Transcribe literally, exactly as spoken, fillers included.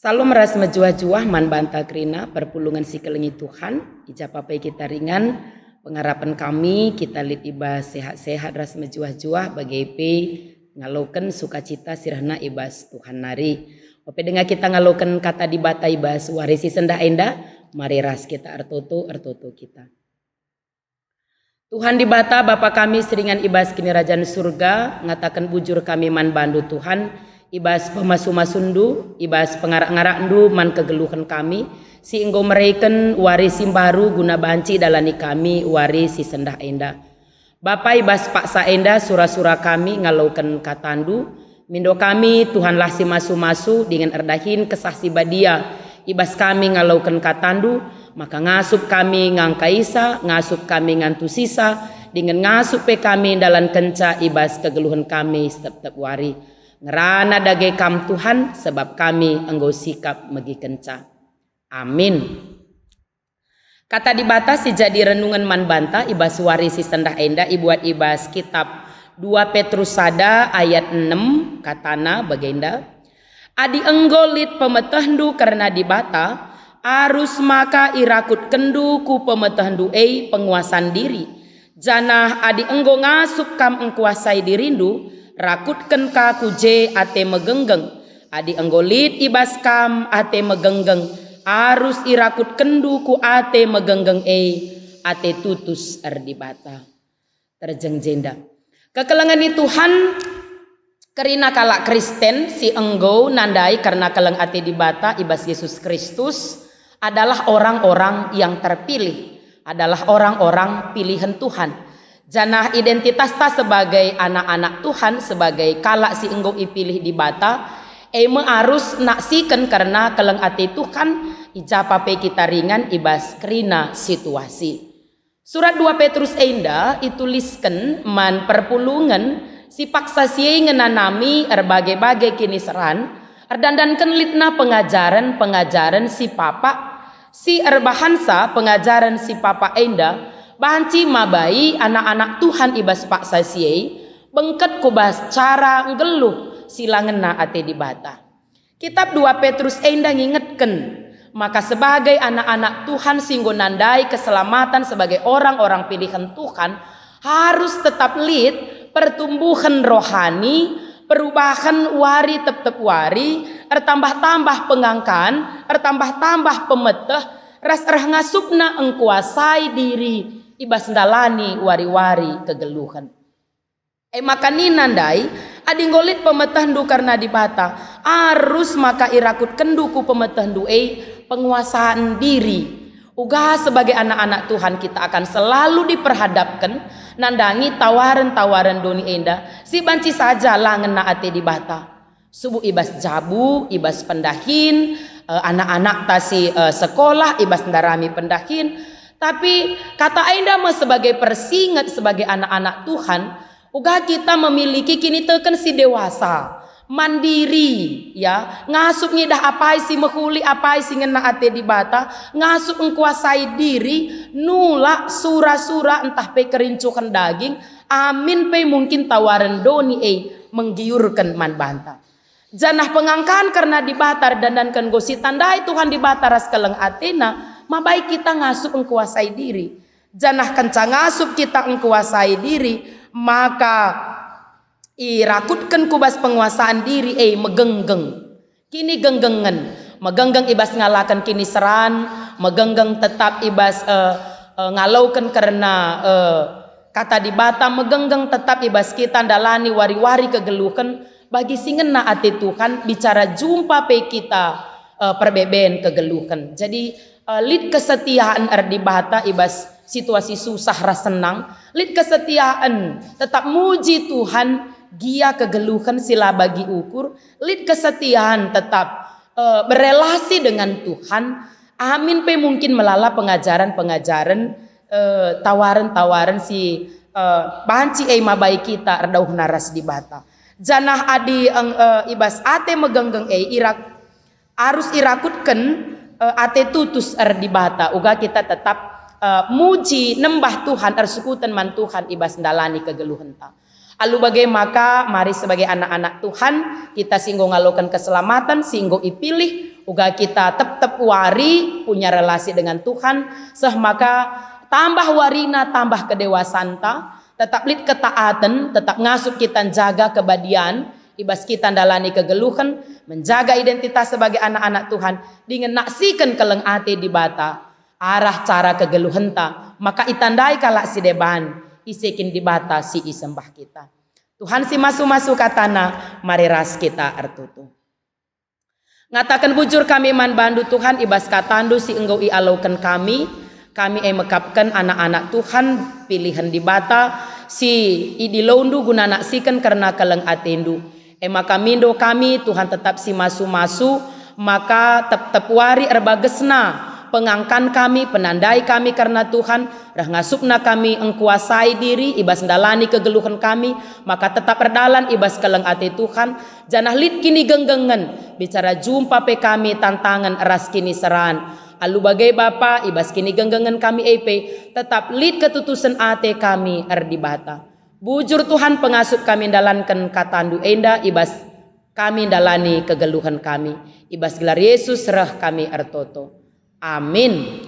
Salom ras mejuah-juah man banta kerina perpulungen si kelengi Tuhan, i ja pe kita ringan, pengarapen kami kita lit i bas sehat-sehat ras mejuah-juah bage pe ngaloken sukacita si rehna i bas Tuhan nari. Ope denga kita ngaloken kata Dibata i bas wari si sendah enda, mari ras kita ertoto, ertoto kita. Tuhan Dibata, Bapa kami si ringan i bas Kinirajan Surga, ngataken bujur kami man bandu, Tuhan, i bas pemasu-masundu, i bas pengarak-ngarakndu man kegeluhen kami, si enggo mereken wari si mbaru guna banci idalani kami wari si sendah enda. Bapa, i bas paksa enda sura-sura kami ngaloken katandu, mindo kami, Tuhanlah si masu-masu dingen erdahin Kesah Si Badia i bas kami ngaloken katandu, maka ngasup kami ngangkaisa, ngasup kami ngantusisa, dingen ngasup pe kami ndalankenca i bas kegeluhen kami setep-tep wari. Ngerana dage Kam, Tuhan, sebab kami enggo sikap megikenca. Amin. Kata Dibata si jadi renungen man banta i bas wari si sendah enda ibuat i bas kitab dua Petrus sada ayat enem, katana bagenda, "Adi enggo lit pemetehndu kerna Dibata, arus maka irakutkenndu ku pemetehndu e penguasan diri. Janah adi enggo ngasup kam engkuasai dirindu, rakutken ka ku je ate megenggeng. Adi enggo lit i bas kam ate megenggeng, arus irakutkenndu ku ate megenggeng e, ate tutus erdibata." Terjeng jenda. Kekelengen i Tuhan, kerina kalak Kristen si enggo nandai kerna keleng ate Dibata i bas Jesus Kristus adalah orang-orang yang terpilih, adalah orang-orang pilihan Tuhan. Janah identitasta sebagai anak-anak Tuhan, sebagai kalak si enggo ipilih Dibata, e me arus naksiken kerna keleng ate Tuhan i ja pe kita ringan i bas kerina situasi. Surat dua Petrus enda itulisken man perpulungen si paksa si e ngenanami erbage-bage kiniseran, erdandanken litna pengajaren-pengajaren si papak, si erbahansa pengajaren si papak enda banci mabai anak-anak Tuhan i bas paksa si e bengket ku bas cara nggeluh si la ngena ate Dibata. Kitab dua Petrus enda ngingetken maka sebagai anak-anak Tuhan si enggo nandai keselamatan sebagai orang-orang pilihen Tuhan, harus tetap lit pertumbuhen rohani, perubahen wari tep-tep wari, ertambah-tambah pengangkan, ertambah-tambah pemeteh, ras ereh ngasupna engkuasai diri i bas ndalani wari-wari kegeluhen. E maka nina ndai, adi enggo lit pemetehndu kerna Dibata, arus maka irakutkenndu ku pemetehndu e penguasaan diri. Uga sebagai anak-anak Tuhan kita akan selalu diperhadapken nandangi tawaren-tawaren doni enda si banci saja la ngena ate Dibata. Subuk i bas jabu, i bas pendahin, eh, anak-anakta si, eh, sekolah, i bas ndarami pendahin. Tapi kata enda me sebagai persinget sebagai anak-anak Tuhan, uga kita memiliki kiniteken si dewasa, mandiri, ya, ngasup ngidah apai si mehuli, apai si ngena ate Dibata, ngasup engkuasai diri, nulak sura-sura ntah pe kerincuhen daging, amin pe mungkin tawaren doni e menggiurken man banta. Janah pengangkan kerna Dibata erdandanken enggo sitandai Tuhan Dibata ras keleng ateNa, mabai kita ngasup engkuasai diri. Janah kenca ngasup kita engkuasai diri, maka irakutken ku bas penguasaan diri e megenggeng. Kinigenggengen, megenggeng i bas ngalaken kiniseran, megenggeng tetap i bas, eh, eh, ngaloken kerna, eh, Kata Dibata, megenggeng tetap i bas kita ndalani wari-wari kegeluhen bagi si ngena ate Tuhan, bicara jumpa pe kita, eh, perbeben kegeluhen. Jadi, eh, lit kesetiaan erdibata i bas situasi susah ras senang, lit kesetiaan tetap muji Tuhan gia kegeluhen si la bagi ukur, lit kesetiaan tetap, eh, berelasi dengan Tuhan, amin pe mungkin melala pengajaren-pengajaren, eh, tawaren-tawaren si, eh, banci e mabai kita erdauhna ras Dibata. Janah adi eng-, eh, i bas ate megenggeng e irak-, arus irakutken, eh, ate tutus erdibata, uga kita tetap, eh, muji nembah Tuhan, ersukuten man Tuhan i bas ndalani kegeluhenta. Alu bage maka, mari sebagai anak-anak Tuhan, kita si enggo ngaloken keselamaten, si enggo ipilih, Uga kita tep-tep wari punya relasi dengan Tuhan, seh maka tambah warina tambah kedewasanta, tetap lit ketaaten, tetap ngasup kita njaga kebadian, ibas kita ndalani kegeluhen, menjaga identitas sebagai anak-anak Tuhan, dingen naksiken keleng ate Dibata, arah cara kegeluhenta, maka itandai kalak si deban, ise kin Dibata si isembah kita. Tuhan si masu-masu katana, mari ras kita ertutu. Ngataken bujur kami man bandu, Tuhan, ibas katandu si enggo ialoken kami. Kami e mekapken anak-anak Tuhan, pilihen Dibata, si idilondu guna naksiken kerna keleng atendu. E maka mindo kami, Tuhan, tetap si masu-masu, maka tep-tep wari erbagesna pengangkan kami, penandai kami kerna Tuhan, reh ngasupna kami engkuasai diri ibas ndalani kegeluhen kami, maka tetap erdalan ibas keleng ate Tuhan, janah lit kinigenggengen, bicara jumpa pe kami tantangen ras kiniseran. Alu bage Bapa, ibas kinigenggengen kami e pe, tetap lit ketutusen ate kami erdibata. Bujur Tuhan pengasup kami ndalanken katandu enda ibas kami ndalani kegeluhen kami. Ibas gelar Yesus reh kami ertoto. Amin.